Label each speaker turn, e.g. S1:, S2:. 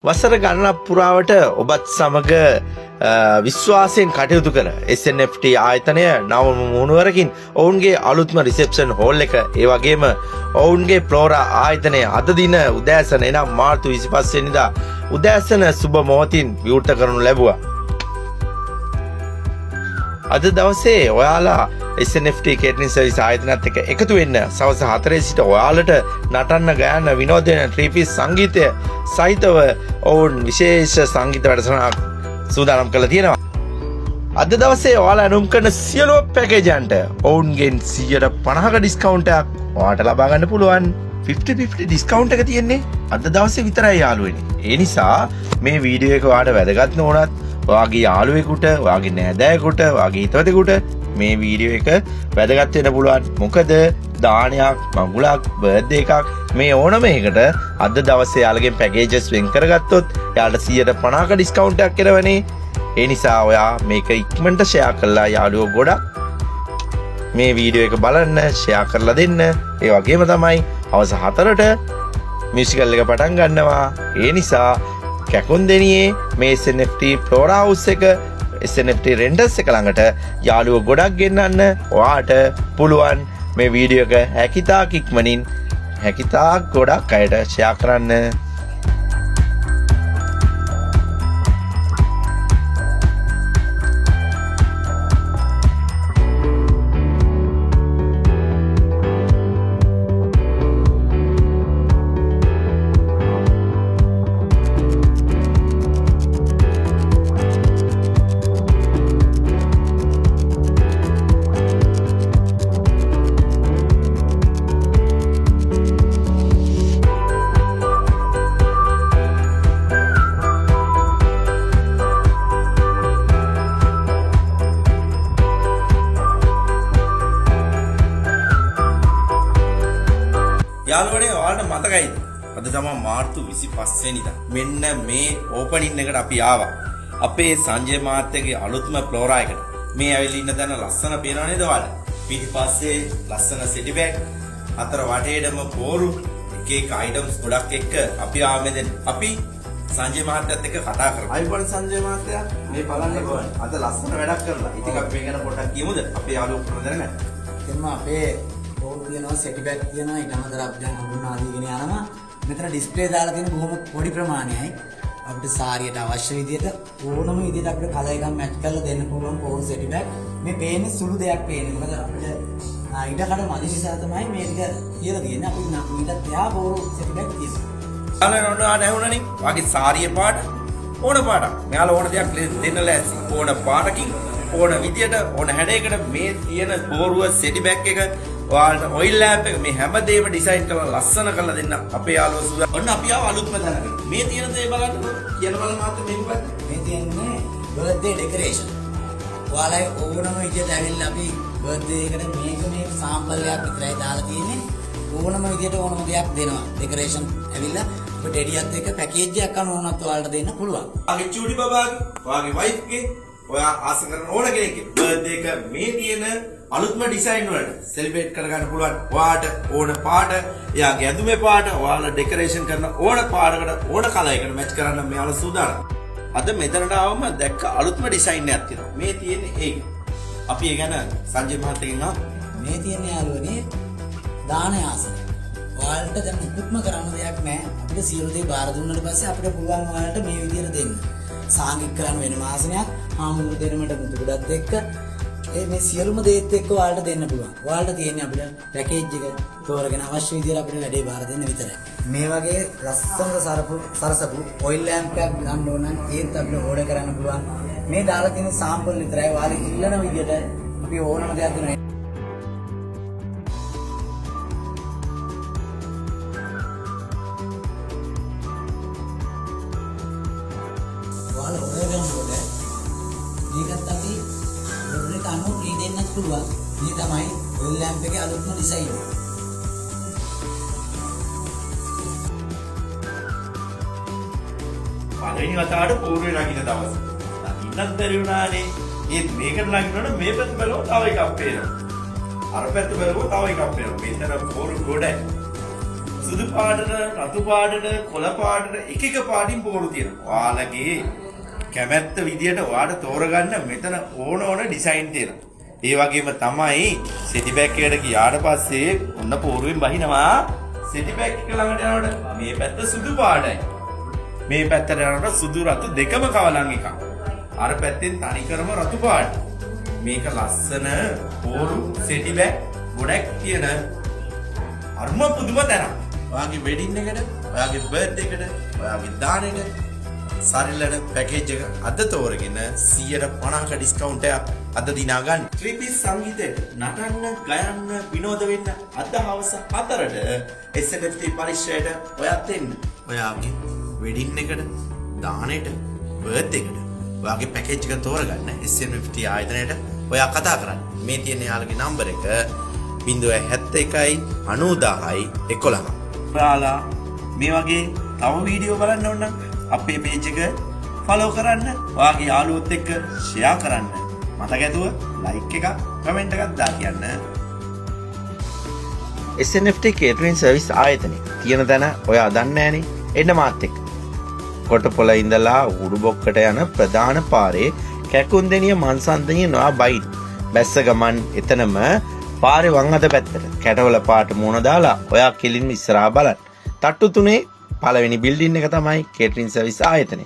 S1: වසර ගණනක් පුරාවට ඔබත් සමග විශ්වාසයෙන් කටයුතු කර SNFT ආයතනය නවම මුහුණුවරකින් ඔවුන්ගේ අලුත්ම රිසෙප්ෂන් හෝල් එක, ඒ වගේම ඔවුන්ගේ ෆ්ලෝරා ආයතනය අද දින උදෑසන, එනම් මාර්තු 25 වෙනිදා උදෑසන සුබ මොහොතින් විවෘත කරනු ලැබුවා. අද දවසේ ඔයාලා SNFT catering service ආයතනයත් එක්ක එකතු වෙන්න. සවස් 4 සිට ඔයාලට නටන්න, ගයන්න, විනෝද වෙන ත්‍රී පීස් සංගීතය සහිතව ඔවුන් විශේෂ සංගීත වැඩසටහනක් සූදානම් කරලා තියෙනවා. අද දවසේ ඔයාලා ඇනුම් කරන සියලුම පැකේජන්ට ඔවුන්ගෙන් 150ක ඩිස්කවුන්ට් එකක් ඔයාලට ලබා ගන්න පුළුවන්. 50-50 ඩිස්කවුන්ට් එක තියෙන්නේ අද දවසේ විතරයි යාළුවනේ. ඒ නිසා මේ වීඩියෝ එක ඔයාලට වැදගත් නොවුනත් ඔයාගේ යාළුවෙකුට, ඔයාගේ නෑදෑයෙකුට, ඔයාගේ හිතවතෙකුට මේ වීඩියෝ එක වැදගත් වෙන්න පුළුවන්. මොකද දානයක්, මඟුලක්, බර්ත්ඩේ එකක් මේ ඕනම එකකට අද දවසේ යාළුවගෙන් පැකේජස් වෙන් කරගත්තොත් යාළුවට 150ක ඩිස්කවුන්ට් එකක් එනවනේ. ඒ නිසා ඔයා මේක ඉක්මනට ෂෙයා කරලා යාළුවෝ ගොඩක් මේ වීඩියෝ එක බලන්න, ෂෙයා කරලා දෙන්න. ඒ වගේම තමයි හවස 4ට මියුසිකල් එක පටන් ගන්නවා. ඒ නිසා කැකුන්දෙනියේ මේ SNFT flora house එක, SNFT රෙන්ටර්ස් එක ළඟට යාළුවෝ ගොඩක් ගෙන්නන්න ඔයාට පුළුවන්. මේ වීඩියෝ එක හැකිතාක් ඉක්මනින් හැකිතාක් ගොඩක් අයට ෂෙයා කරන්න. යාළුවනේ, ඔයාලට මතකයිද? අද තමයි මාර්තු 25 වෙනිදා. මෙන්න මේ ඕපනින් එකට අපි ආවා. අපේ සංජය මහත්තයාගේ අලුත්ම ෆ්ලෝරා එකට. මේ ඇවිල්ලා ඉන්න තැන ලස්සන පේනව නේද ඔයාලට? පිටිපස්සේ ලස්සන සිටි බෑග්, හතර වටේටම පෝරු, එක එක අයිටම්ස් ගොඩක් එක්ක අපි ආව මෙතන. අපි සංජය මහත්තයත් එක්ක කතා කරමු. අයිබෝන් සංජය මහත්තයා, මේ බලන්නකෝ, අද ලස්සන වැඩක් කරලා. ඉතින් අපි මේ ගැන පොඩ්ඩක් කියමුද? අපේ යාළුවෝ ඔක්කොම දැනගන්න.
S2: එතෙන්ම අපේ පෝරු තියෙනවා, සෙටි බෑග් තියෙනවා, ඊට අමතරව අපි දැන් හඳුන්වා දීගෙන යනවා. මෙතන ඩිස්ප්ලේ දාලා තියෙන බොහොම පොඩි ප්‍රමාණයයි. අපිට සාරියට අවශ්‍ය විදියට ඕනම විදියට අපිට කලර් එකක් මැච් කරලා දෙන්න පුළුවන් පෝරු සෙටි බෑග්. මේ පේන්නේ සුළු දෙයක් පේන්නේ. මොකද අපිට ඉඩකඩ මදි නිසා තමයි මේ ටික කියලා තියෙන්නේ. අපි ඊටත් එහා පෝරු සෙටි බෑග් තියෙනවා.
S1: යාළුවනේ, ඔන්න ආ ඇහුණනේ. වාගේ සාරිය පාට ඕන පාටක්. මෙයාලා ඕන දෙයක් දෙන්න ලෑස්ති. ඕන පාටකින්, ඕන විදියට, ඕන හැඩයකට මේ තියෙන පෝරුව, සෙටි බෑග් එක, ඔයාලට ඔයිල් ලෑම්ප් එක, මේ හැමදේම ඩිසයින් කරලා ලස්සන කරලා දෙන්න අපේ යාළුවෝ සූදානම්. ඔන්න අපි ආව අලුත්ම තැනකට. මේ තියෙන දේ බලන්න. කියන බලන්න මහත්තයා, මේ මොකද්ද?
S2: මේ තියෙන්නේ බර්ත්ඩේ ඩෙකරේෂන්. ඔයාලා ඕනම විදියට ඇවිල්ලා අපි බර්ත්ඩේ එකට මේක මේ සාම්පල් එකක් විතරයි දාලා තියෙන්නේ. ඕනම විදියට ඕනම දෙයක් දෙනවා. ඩෙකරේෂන් ඇවිල්ලා අපිට ටෙඩියත් එක්ක පැකේජ් එකක් අනුව වුණත් ඔයාලට දෙන්න පුළුවන්.
S1: ඔයාගේ චූටි බබාගේ, ඔයාගේ වයිෆ්ගේ, ඔයා ආස කරන ඕන කෙනෙක්ගේ බර්ත්ඩේ එක මේ තියෙන අලුත්ම ඩිසයින් වලට සෙලිබ්‍රේට් කරගන්න පුළුවන්. ඔයාට ඕන පාට, එයාගේ ඇඳුමේ පාට, ඔයාලා ඩෙකරේෂන් කරන ඕන පාටකට, ඕන කලර් එකකට මැච් කරන්න මෙයාලා සූදානම්. අද මෙතනට ආවම දැක්ක අලුත්ම ඩිසයින් එකක් තියෙනවා. මේ තියෙන්නේ ඒක. අපි ඒ ගැන සංජය මහත්තයාගෙන් අහමු.
S2: මේ තියෙන්නේ යාළුවනේ දාන ආසනය. ඔයාලට දැන් මුකුත්ම කරන්න දෙයක් නෑ. අපිට සියලු දේ බාර දුන්නාට පස්සේ අපිට පුළුවන් ඔයාලට මේ විදියට දෙන්න. සාංගික කරන්න වෙනම ආසනයක්, හාමුදුරු දෙනමට මුතු කුඩත් එක්ක, ඒ මේ සියලුම දේත් එක්ක ඔයාලට දෙන්න පුළුවන්. ඔයාලට තියෙන්නේ අපිට පැකේජ් එක තෝරගෙන අවශ්‍ය විදියට අපිට වැඩේ බාර දෙන්න විතරයි. මේ වගේ ලස්සනට සරසපු ඔයිල් ලෑම්ප් එකක් ගන්න ඕන නම් ඒත් අපිට ඕඩර් කරන්න පුළුවන්. මේ දාලා තියෙන සාම්පල් විතරයි. ඔයාලා ඉල්ලන විදියට අපි ඕනම දෙයක් දෙනවා. ඔයාලා ඕඩර් කරනකොට මේකත් අපි ඕඩර් එක අනුව ෆ්‍රී දෙන්නත් පුළුවන්. මේ තමයි ඔයිල් ලැම්ප් එකේ අලුත්ම ඩිසයින් එක.
S1: පළවෙනි වතාවට පෝරුවේ නගින දවස. නගින්නත් බැරි වුණානේ. ඒත් මේකට නගිනකොට මේ පැත්ත බැලුවම තව එකක් පේනවා. අර පැත්ත බැලුවම තව එකක් පේනවා. මෙතන පෝරු ගොඩයි. සුදු පාටට, රතු පාටට, කොළ පාටට එක එක පාටින් පෝරු තියෙනවා. ඔයාලගේ කැමැත්ත විදියට ඔයාට තෝරගන්න මෙතන ඕන ඕන ඩිසයින් තියෙනවා. ඒ වගේම තමයි සෙටි බැක් එකට ගියාට පස්සේ ඔන්න පෝරුවෙන් බහිනවා. සෙටි බැක් එක ළඟට යනකොට මේ පැත්ත සුදු පාටයි. මේ පැත්තට යනකොට සුදු රතු දෙකම කවලම් එකක්. අර පැත්තෙන් තනිකරම රතු පාට. මේක ලස්සන පෝරු සෙටි බැක් ගොඩක් තියෙන අරුම පුදුම තැනක්. ඔයාගේ වෙඩින් එකට, ඔයාගේ බර්ත්ඩේ එකට, ඔයාගේ දානෙට සරිලන පැකේජ් එක අද තෝරගෙන 150ක ඩිස්කවුන්ට් එකක් අද දිනා ගන්න. ත්‍රී පීස් සංගීතයට නටන්න, ගයන්න, විනෝද වෙන්න අද හවස 4ට SNFT පරිශ්‍රයට ඔයත් එන්න. ඔයාගේ වෙඩින් එකට, දානෙට, බර්ත්ඩේ එකට ඔයාගේ පැකේජ් එක තෝරගන්න SNFT ආයතනයට ඔයා කතා කරන්න. මේ තියෙන යාළුගේ නම්බර් එක 071 90000 11. ඔයාලා මේ වගේ තව වීඩියෝ බලන්න ඕන නම් අපේ පේජ් එක ෆලෝ කරන්න, ඔයාගේ යාළුවොත් එක්ක ෂෙයා කරන්න. මතක ඇතුව ලයික් එකක්, කමෙන්ට් එකක් දාලා කියන්න. SNFT catering service ආයතනය තියෙන තැන ඔයා දන්නේ නෑනේ. එන්න මාත් එක්ක. කොටපොළ ඉඳලා උඩුබොක්කට යන ප්‍රධාන පාරේ කැකුන්දෙනිය මන්සන්දනිය නොයා බයින්. බැස්ස ගමන් එතනම පාරේ වම් අත පැත්තට කැටවල පාට මූණ දාලා ඔයා කෙලින්ම ඉස්සරහා බලන්න. තට්ටු තුනේ පළවෙනි බිල්ඩින් එක තමයි කේටරින් සර්විස් ආයතනය.